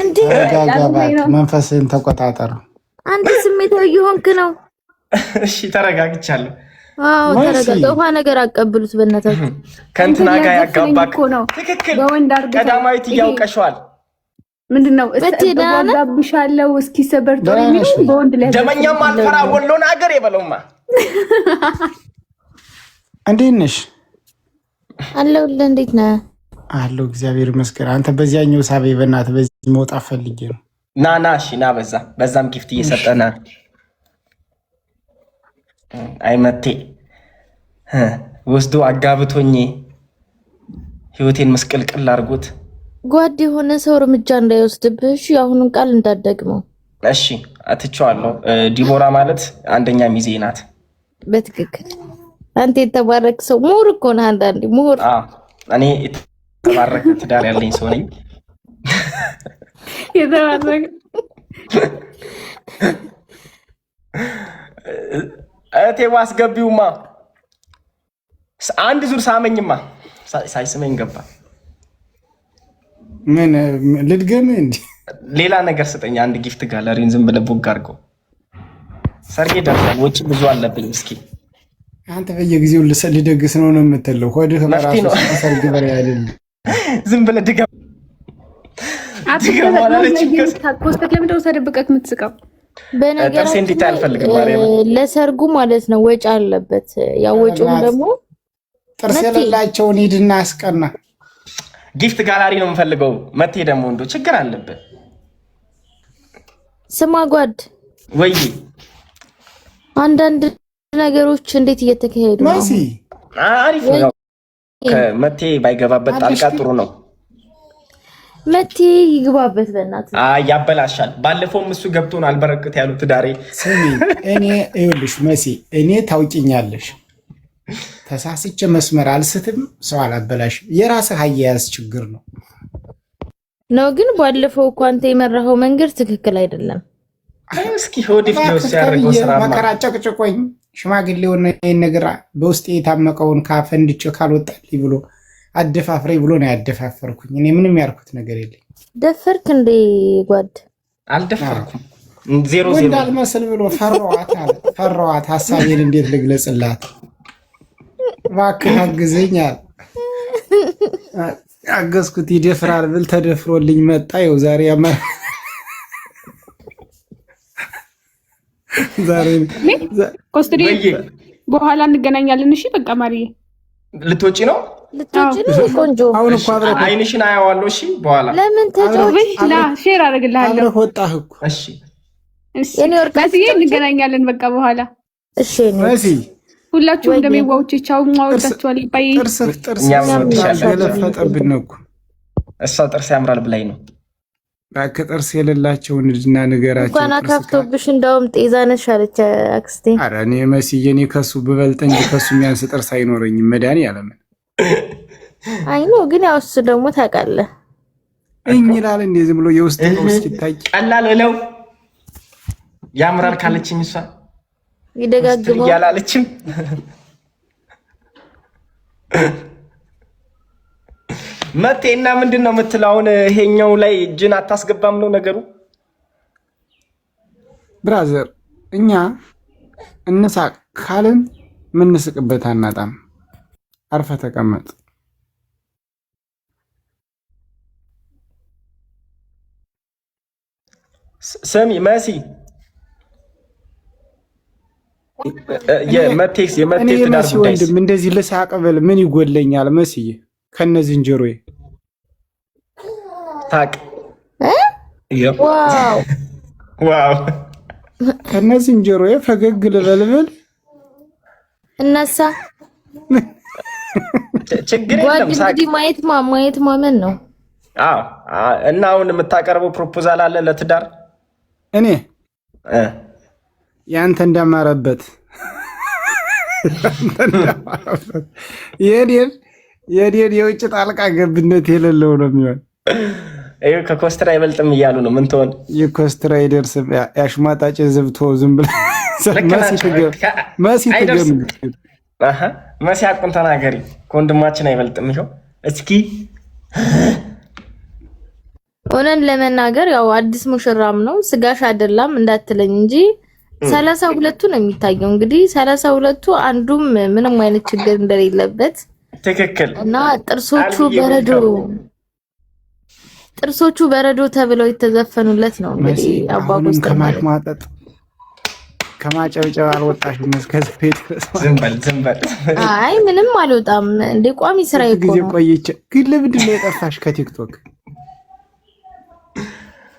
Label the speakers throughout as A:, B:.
A: እንዴ
B: ተረጋጋ እባክህ፣ መንፈስህን ተቆጣጠር።
A: አንተ ስሜታዊ እየሆንክ ነው።
C: እሺ ተረጋግቻለሁ።
A: አዎ ተረጋጋ። ውሃ ነገር አቀብሉት በእናታችሁ።
C: ከእንትና ጋር ያጋባክ
D: ነው።
C: ትክክል።
D: በወንድ አርግተው
C: ቀዳማዊት እያውቀሸዋል።
D: ምንድን ነው
A: መቴ ደህና ነህ?
D: እጓጓብሻለሁ እስኪ ሰበር ጦር
B: ደህና ነሽ
D: የሚለው
B: ወይ?
D: በወንድ ላይ
C: ደመኛም አልፈራ ወሎን አገር የበለውማ።
B: እንዴት ነሽ?
A: አለሁልህ። እንዴት ነህ?
B: አለሁ እግዚአብሔር ይመስገን። አንተ በዚያኛው ሳቤ በእናትህ በዚህ መውጣት ፈልጌ ነው።
C: ና ና፣ እሺ ና። በዛ በዛም gift እየሰጠ ና። አይመቴ ወስዶ አጋብቶኝ ህይወቴን ምስቅልቅል አድርጎት።
A: ጓድ የሆነ ሰው እርምጃ እንዳይወስድብህ እሺ። አሁኑን ቃል እንዳትደግመው።
C: እሺ አትቼዋለሁ። ዲቦራ ማለት አንደኛ ሚዜ ናት።
A: በትክክል አንተ የተባረክ ሰው ምሁር እኮ ነህ። አንዳንዴ ምሁር።
C: አዎ፣ እኔ የተባረከ ትዳር ያለኝ ሰው ነኝ።
D: የተባረከ።
C: እህቴ አስገቢውማ አንድ ዙር ሳመኝማ፣ ሳይስመኝ ገባ።
B: ምን ልድገምህ እንዴ?
C: ሌላ ነገር ስጠኝ። አንድ gift gallery ን ዝም ብለህ ቦግ አድርገው። ሰርጌ ደርሷል፣ ወጪ ብዙ አለብኝ። እስኪ
B: አንተ በየጊዜው ልደግስ ነው ነው የምትለው። ሆድህ
C: መፍትሄ
B: በራሱ
C: ነው።
B: ሰርግ በላይ አይደለም።
C: ዝም ብለህ ድገም ድገም አላለችም።
D: ኮስተት ለምንድን ነው ተደብቀህ የምትስቀው?
C: ጥርሴ
A: በነገራችን
C: እንዲታይ
A: ላይ
C: አልፈልግም። ማርያምን
A: ለሰርጉ ማለት ነው ወጪ አለበት። ያው ወጪውም ደግሞ
B: ጥርስ
A: መቴ
B: የሌላቸውን ሂድና አስቀና።
C: gift gallery ነው የምፈልገው። መቴ ደግሞ እንዶ ችግር አለብህ
A: ስማ ጓድ፣
C: ወይ?
A: አንዳንድ ነገሮች እንዴት እየተካሄዱ ነው
B: መሲ
A: አሁን?
C: አሪፍ ነው።
A: ወይ
C: ያው ከመቴ ባይገባበት
B: አለሽ
C: ጣልቃ
B: ግን
C: ጥሩ ነው።
A: መቴ ይግባበት በእናትህ።
C: አይ ያበላሻል። ባለፈውም እሱ ገብቶ ነው አልበረክት ያሉ ትዳሬ።
B: ስሚ፣ እኔ ይኸውልሽ መሲ፣ እኔ ታውቂኛለሽ፣ ተሳስቼ መስመር አልስትም፣ ሰው አላበላሽም። የራስህ አያያዝ ችግር ነው።
A: ነው ግን ባለፈው እኮ አንተ የመራኸው መንገድ ትክክል አይደለም።
C: እስኪ ሆዲፍ ነው
B: እባክህ
C: ሲያደርገው
B: ተብዬ
C: ስራማ
B: መከራ ጨቅጭቆኝ ሽማግሌውን ይህን ነገር በውስጤ የታመቀውን ካፈንድቼ ካልወጣልኝ ብሎ አደፋፍሬ ብሎ ነው ያደፋፈርኩኝ። እኔ ምንም ያልኩት ነገር የለኝ።
A: ደፈርክ እንዴ ጓድ?
C: አልደፈርኩም። ዜሮ
B: ወንድ
C: ዜሮ
B: አልመስል ብሎ ፈራዋት አለ። ፈራዋት። ሀሳቤን እንዴት ልግለጽላት? እባክህ አግዘኝ አለ። አገዝኩት። ይደፍራል ብል ተደፍሮልኝ መጣ። ይኸው ዛሬ ዛሬ
D: ኮስትሪ
C: ወይ
D: በኋላ እንገናኛለን። እሺ በቃ ማርዬ
C: ልትወጪ ነው?
A: ልትወጪ ነው ቆንጆ?
B: አሁን እኮ አብረህ
C: አይንሽን አየዋለሁ። እሺ በኋላ
A: ለምን ተጫወች?
D: ና share አደርግልሃለሁ።
B: አብረህ ወጣህ እኮ።
C: እሺ
D: እሺ
A: የኔ ወርቅ
D: መስዬ እንገናኛለን። በቃ በኋላ
A: እሺ የኔ
B: መሲ
D: ሁላችሁም
A: ወይ
D: እንደሚዋውቼ ቻው። ወዳችኋል። bye።
B: ጥርስህ ጥርስህ
C: እኛም እንወድሻለን።
B: የለፈጠብን ነው እኮ።
C: እሷ ጥርስ ያምራል ብላኝ ነው።
B: እባክህ ጥርስ የሌላቸውን ሂድና ንገራቸው።
A: እንኳን
B: ጥርስ
A: አካፍቶብሽ እንደውም ጤዛ ነሽ አለች አክስቴ።
B: ኧረ እኔ መስዬ እኔ ከሱ ብበልጥ እንጂ ከሱ የሚያንስ ጥርስ አይኖረኝም። መድኃኒዓለምን
A: አይ ነው ግን ያው እሱ ደግሞ ታውቃለህ
B: እኝ ይላል እንዴ ዝም ብሎ የውስጥ ውስጥ ይታይ።
C: ቀላል እለው ያምራል ካለችኝ እሷ
A: ይደጋግመው
C: እያላለችም መቴ እና ምንድን ነው የምትለው አሁን? ይሄኛው ላይ እጅን አታስገባም ነው ነገሩ።
B: brother እኛ እንሳቅ ካልን ምንስቅበት አናጣም። አርፈ ተቀመጥ።
C: ስሚ መሲ፣ የመቴስ የመቴ
B: እኔ
C: ትዳር
B: የመሲ
C: ጉዳይስ
B: ወንድም እንደዚህ ልሳቅ ብል ምን ይጎለኛል? መስዬ ከነ ዝንጀሮዬ
C: ታቅ
A: እ? wow
C: wow
B: ከነ ዝንጀሮዬ ፈገግ ልበልብል።
A: እነሳ
C: ችግር
A: ጓድ
C: የለም ሳቅ።
A: እንግዲህ ማየት ማየት ማመን ነው።
C: አዎ እና አሁን የምታቀርበው proposal አለ ለትዳር?
B: እኔ
C: እ
B: ያንተ እንዳማረበት ያንተ እንዳማረበት የኔን የኔን የውጭ ጣልቃ ገብነት የሌለው ነው የሚሆን።
C: ይኸው ከኮስትራ አይበልጥም እያሉ ነው። ምን ትሆን?
B: የኮስትራ አይደርስም። ያሽሟጣጭ ዝብቶ ዝም ብለህ
C: ልክ
B: መሲ
C: ናቸው።
B: መሲ
C: አይደርስም።
B: ትገምግም።
C: አሀ፣ መሲ አቁን ተናገሪ። ከወንድማችን አይበልጥም። ይኸው እስኪ
A: እውነን ለመናገር ያው አዲስ ሙሽራም ነው ስጋሽ አይደላም እንዳትለኝ እንጂ 32ቱ ነው የሚታየው። እንግዲህ 32ቱ አንዱም ምንም አይነት ችግር እንደሌለበት
C: ትክክል
A: እና ጥርሶቹ በረዶ ጥርሶቹ በረዶ ተብለው የተዘፈኑለት ነው። እንግዲህ አባ ኮስተር
B: ከማሽሟጠጥ ከማጨብጨብ አልወጣሽም። እስከዚህ ድረስ
C: ዝም በል ዝም በል።
A: አይ ምንም አልወጣም እንደ ቋሚ ስራ እኮ
B: ጊዜ ቆይቼ ግን ለምንድን ነው የጠፋሽ ከቲክቶክ?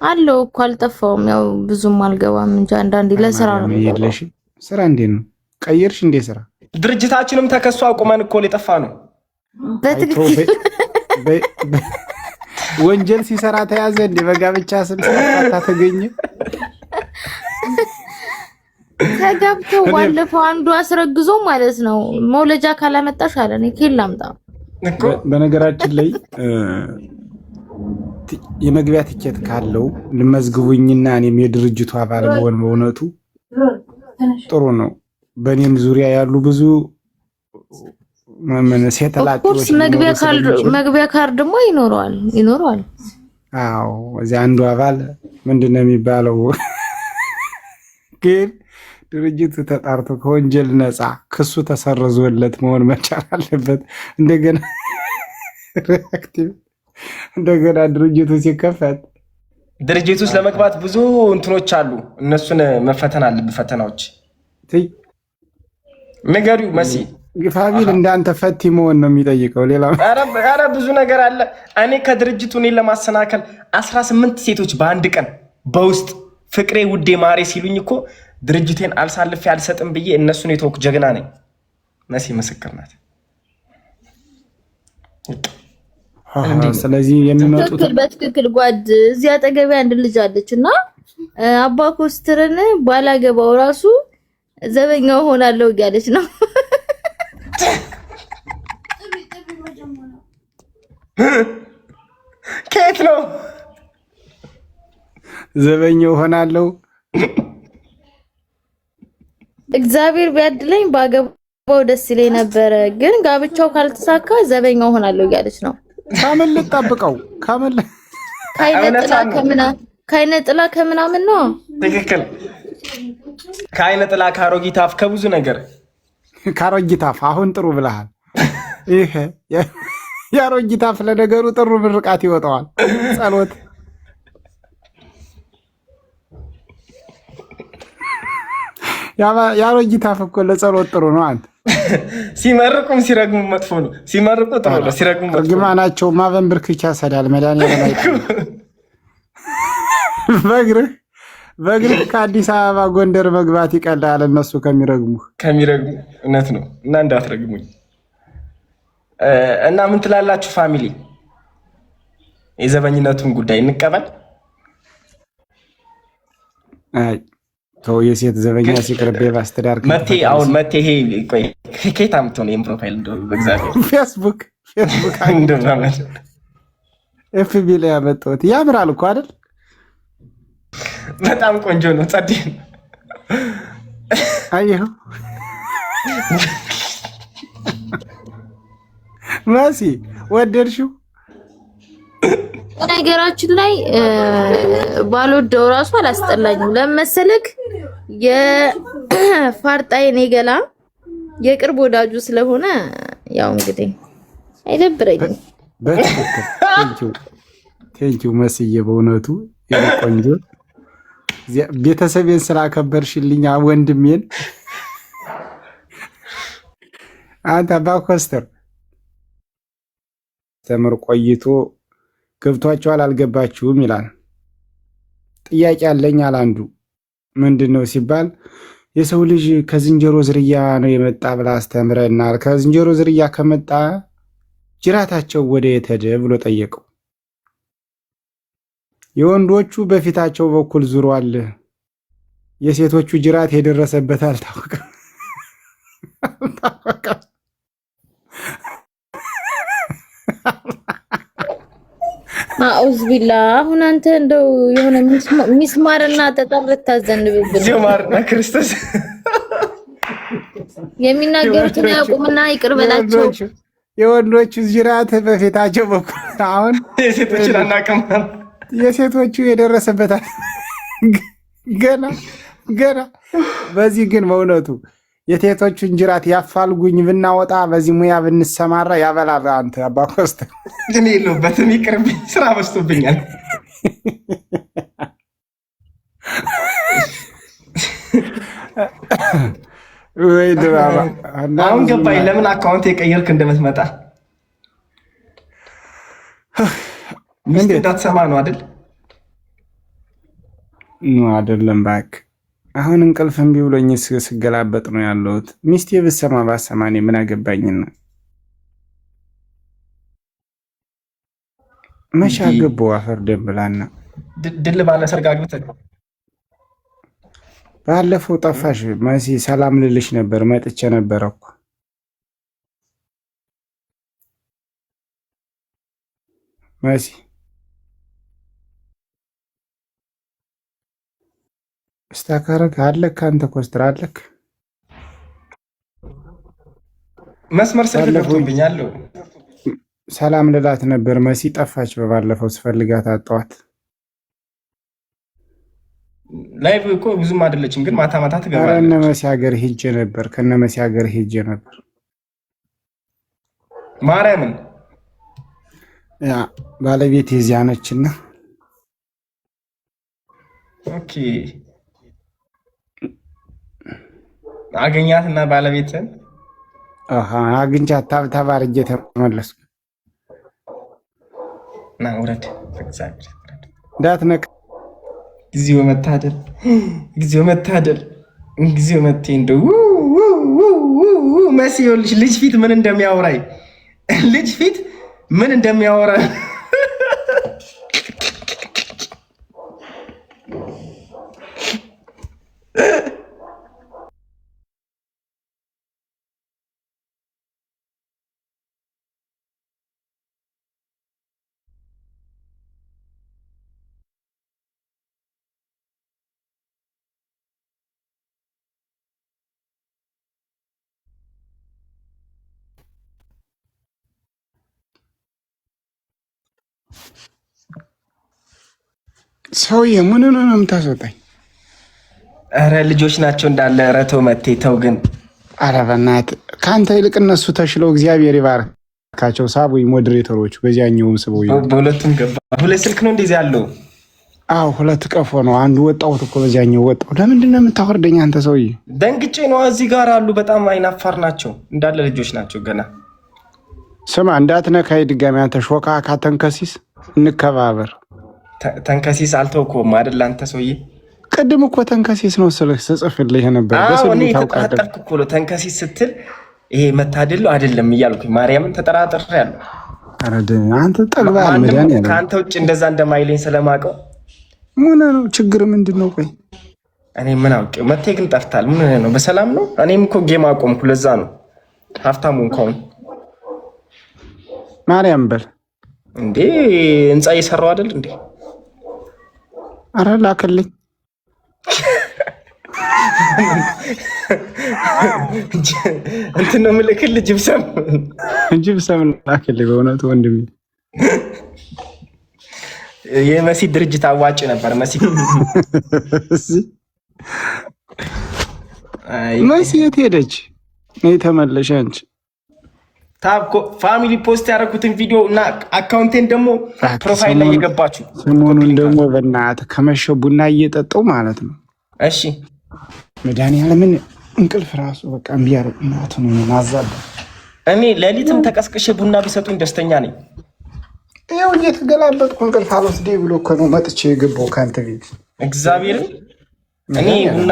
A: አለው እኮ አልጠፋውም። ያው ብዙም አልገባም እንጂ አንዳንዴ ለስራ ነው።
B: የለሽም ስራ እንዴት ነው ቀየርሽ እንዴ ስራ?
C: ድርጅታችንም ተከሶ አቁመን እኮ ሊጠፋ ነው።
A: በትክክል
B: ወንጀል ሲሰራ ተያዘ እንዴ? በጋብቻ ስም ሲፈታ ተገኘ።
A: ተጋብተው ባለፈው አንዱ አስረግዞ ማለት ነው። መውለጃ ካላመጣሽ አለ እኔ ከየት ላምጣ?
B: በነገራችን ላይ የመግቢያ ትኬት ካለው ልመዝግቡኝና እኔም የድርጅቱ አባል መሆን በእውነቱ ጥሩ ነው። በእኔም ዙሪያ ያሉ ብዙ ሴት ላጤዎች
A: መግቢያ ካርድ ደግሞ ይኖረዋል ይኖረዋል።
B: አዎ እዚያ አንዱ አባል ምንድን ነው የሚባለው ግን ድርጅቱ ተጣርቶ ከወንጀል ነፃ ክሱ ተሰርዞለት መሆን መቻል አለበት። እንደገና reactive እንደገና ድርጅቱ ሲከፈት
C: ድርጅቱ ውስጥ ለመግባት ብዙ እንትኖች አሉ። እነሱን መፈተን አለብህ። ፈተናዎች ንገሪው መሲ
B: ግፋቢል እንዳንተ ፈቲ መሆን ነው የሚጠይቀው። ሌላ
C: ኧረ ብዙ ነገር አለ። እኔ ከድርጅቱ እኔን ለማሰናከል 18 ሴቶች በአንድ ቀን በውስጥ ፍቅሬ ውዴ ማሬ ሲሉኝ እኮ ድርጅቴን አልሳልፌ አልሰጥም ብዬ እነሱን የተወኩ ጀግና ነኝ። መሲ ምስክር ናት።
B: ስለዚህ የሚመጡት
A: በትክክል ጓድ እዚህ አጠገቤ አንድ ልጅ አለች እና አባ ኮስትርን ባላገባው ራሱ ዘበኛው ሆናለሁ እያለች ነው።
C: ከየት ነው
B: ዘበኛው ሆናለሁ?
A: እግዚአብሔር ቢያድለኝ ባገባው ደስ ይለኝ ነበረ፣ ግን ጋብቻው ካልተሳካ ዘበኛው ሆናለሁ እያለች ነው።
B: ከምን ልጠብቀው? ከምን
A: ከአይነ ጥላ ከምናምን ነው።
C: ትክክል። ከአይነ ጥላ ከአሮጊት አፍ ከብዙ ነገር
B: ከአሮጊት አፍ። አሁን ጥሩ ብለሃል። ይሄ የአሮጊት አፍ ለነገሩ ጥሩ ምርቃት ይወጣዋል። ጸሎት የአሮጊት አፍ እኮ ለጸሎት ጥሩ ነው። አንተ
C: ሲመርቁም ሲረግሙ መጥፎ ነው። ሲመርቁ ጥሩ ነው፣ ሲረግሙ መጥፎ ነው።
B: እርግማናቸውማ በንብርክክ ያሰዳል። መድኃኒዓለም አይቀርም። በእግርህ ከአዲስ አበባ ጎንደር መግባት ይቀላል እነሱ ከሚረግሙህ
C: ከሚረግሙ እውነት ነው። እና እንዳትረግሙኝ እና ምን ትላላችሁ family? የዘበኝነቱን ጉዳይ እንቀበል።
B: አይ ተው፣ የሴት ዘበኛ ሲቅርብ ባስተዳር
C: መቴ አሁን መቴ ይሄ ቆይ ከየት አምጥቶ ነው ይሄን profile? እንደው በእግዚአብሔር
B: ፌስቡክ ፌስቡክ
C: እንደው ማለት
B: FB ላይ ያመጣሁት ያምራል እኮ አይደል?
C: በጣም ቆንጆ ነው። ጸዴ ነው።
B: አየኸው መሲ ወደድሽው?
A: ነገራችን ላይ ባልወደው ራሱ አላስጠላኝም። ለምን መሰለክ የፋርጣዬን የገላ የቅርብ ወዳጁ ስለሆነ ያው እንግዲህ አይደብረኝም።
B: በትክክል thank you መስዬ፣ በእውነቱ የኔ ቆንጆ ቤተሰቤን ስላከበርሽልኝ ወንድሜን አንተ አባ ኮስተር ተምር ቆይቶ ገብቷቸዋል አልገባችሁም ይላል። ጥያቄ አለኝ አለ አንዱ። ምንድን ነው ሲባል የሰው ልጅ ከዝንጀሮ ዝርያ ነው የመጣ ብላ አስተምረናል። ከዝንጀሮ ዝርያ ከመጣ ጅራታቸው ወደ የት ሄደ ብሎ ጠየቀው። የወንዶቹ በፊታቸው በኩል ዙሯል፣ የሴቶቹ ጅራት የደረሰበት አልታወቀም። አልታወቀም።
A: አኡዝ ቢላ አሁን አንተ እንደው የሆነ ሚስማርና ጠጠር ልታዘንብብን
C: ዚማርና ክርስቶስ
A: የሚናገሩትን ያቁምና ይቅር በላቸው።
B: የወንዶቹ ጅራት በፊታቸው በኩል አሁን
C: የሴቶችን አናውቅም።
B: የሴቶቹ የደረሰበታል ገና ገና። በዚህ ግን በእውነቱ የሴቶቹን ጅራት ያፋልጉኝ ብናወጣ በዚህ ሙያ ብንሰማራ ያበላል። አንተ አባ ኮስተ
C: እኔ የለሁበትም፣ ይቅርብኝ፣ ስራ በዝቶብኛል።
B: ወይ ድራማ!
C: አሁን ገባኝ ለምን account የቀየርክ እንደምትመጣ። ሚስት እንዳትሰማ ነው አይደል?
B: አይደለም እባክህ። አሁን እንቅልፍ እምቢ ብሎኝ ስገላበጥ ነው ያለሁት። ሚስቴ ብትሰማ ባሰማ እኔ ምን አገባኝና? መቼ አገባሁ አፈር ደብላና።
C: ድል ባለ ሰርግ አግብተህ
B: ባለፈው ጠፋሽ መሲ። ሰላም ልልሽ ነበር መጥቼ ነበረ እኮ። መሲ እስታካረግ አለክ አንተ ኮስትር አለክ።
C: መስመር ስልክ ገብቶብኛል።
B: ሰላም ልላት ነበር መሲ ጠፋች። በባለፈው ስፈልጋት አጣኋት።
C: Live እኮ ብዙም አይደለችም፣ ግን ማታ ማታ ትገባለች።
B: እነ መሲ ሀገር ሄጄ ነበር፣ ከነ መሲ ሀገር ሄጄ ነበር።
C: ማርያምን
B: ያ ባለቤት የዚያ ነችና።
C: Okay፣ አገኛትና ባለቤትን?
B: አግኝቻት tap tap አድርጌ ተመለስኩ።
C: ና ውረድ፣ በእግዚአብሔር
B: እንዳትነካ።
C: እግዚኦ መታደል፣ እግዚኦ መታደል፣ እግዚኦ መቴ እንደው መሲ ይኸውልሽ፣ ልጅ ፊት ምን እንደሚያወራኝ፣ ልጅ ፊት ምን እንደሚያወራ።
B: ሰውዬ ምን ሆነህ ነው የምታስወጣኝ?
C: ኧረ ልጆች ናቸው እንዳለ። ኧረ ተው መቴ ተው ግን።
B: ኧረ በእናትህ ከአንተ ይልቅ እነሱ ተሽለው እግዚአብሔር ይባርካቸው። ሳቡኝ moderator ኦቹ በዚያኛውም ስበው።
C: በሁለቱም ገባ። ሁለት ስልክ ነው እንደዚህ ያለው?
B: አዎ ሁለት ቀፎ ነው። አንዱ ወጣሁት እኮ በዚያኛው ወጣሁ። ለምንድን ነው የምታወርደኝ አንተ ሰውዬ?
C: ደንግጬ ነው። እዚህ ጋር አሉ። በጣም አይናፋር ናቸው እንዳለ ልጆች ናቸው ገና።
B: ስማ እንዳትነካኝ ድጋሚ አንተ ሾካካ ተንከሲስ፣ እንከባበር።
C: ተንከሲስ አልተውከውም አይደል አንተ ሰውዬ?
B: ቅድም እኮ ተንከሲስ ነው ስልህ ስጽፍልህ ነበር።
C: እኔ የተጠራጠርኩ እኮ ነው። ተንከሲስ ስትል ይሄ መታደል አይደለም እያልኩኝ ማርያምን ተጠራጥሬያለሁ።
B: አንተ ጠግበሃል። መድኃኒዓለም
C: ከአንተ ውጭ እንደዛ እንደማይለኝ ስለማውቀው።
B: ምን ነው ችግር ምንድን ነው? ቆይ
C: እኔ ምን አውቄ። መቴ ግን ጠፍታል። ምን ነው በሰላም ነው? እኔም እኮ game አቆምኩ። ለዛ ነው ሀብታሙ እንኳን።
B: ማርያም በል።
C: እንዴ ህንፃ እየሰራው አይደል እንዴ?
B: አረ ላክልኝ።
C: እንትን ነው የምልክልህ፣ ጅብሰም።
B: ጅብሰም ላክልኝ በእውነቱ ወንድሜ።
C: የመሲ ድርጅት አዋጭ ነበር። መሲ
B: መሲ የት ሄደች? ተመለሽ አንቺ።
C: Tap family post ያደረኩትን ቪዲዮ እና account ኤን ደግሞ profile ላይ የገባችሁ።
B: ሰሞኑን ደግሞ በእናትህ ከመሸ ቡና እየጠጣሁ ማለት ነው።
C: እሺ።
B: መድኃኒዓለምን እንቅልፍ ራሱ በቃ እምቢ አለኝ። እናቱን አዛባ።
C: እኔ ሌሊትም ተቀስቅሼ ቡና ቢሰጡኝ ደስተኛ ነኝ።
B: ይኸው እየተገላበጥኩ እንቅልፍ አልወስዴ ብሎ እኮ ነው መጥቼ የገባው ከአንተ ቤት።
C: እግዚአብሔርን እኔ ቡና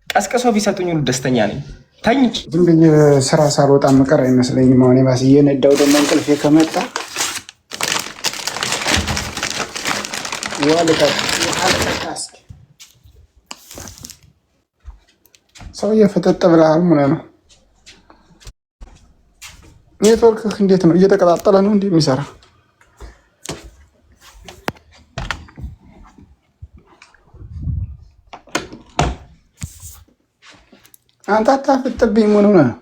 C: ቀስቅሰው ቢሰጡኝ ሁሉ ደስተኛ ነኝ። ተኝቼ
B: ዝም ብዬ ስራ ሳልወጣ መቀር አይመስለኝም። አሁን ባስ እየነዳው ደግሞ እንቅልፌ ከመጣ እስኪ ሰውዬ ፈጠጥ ብለሃል። ምን ነው ኔትወርክህ እንዴት ነው? እየተቀጣጠለ ነው እንዴ የሚሰራ? አንተ አታፍጥብኝ። ምን ሆነህ ነው?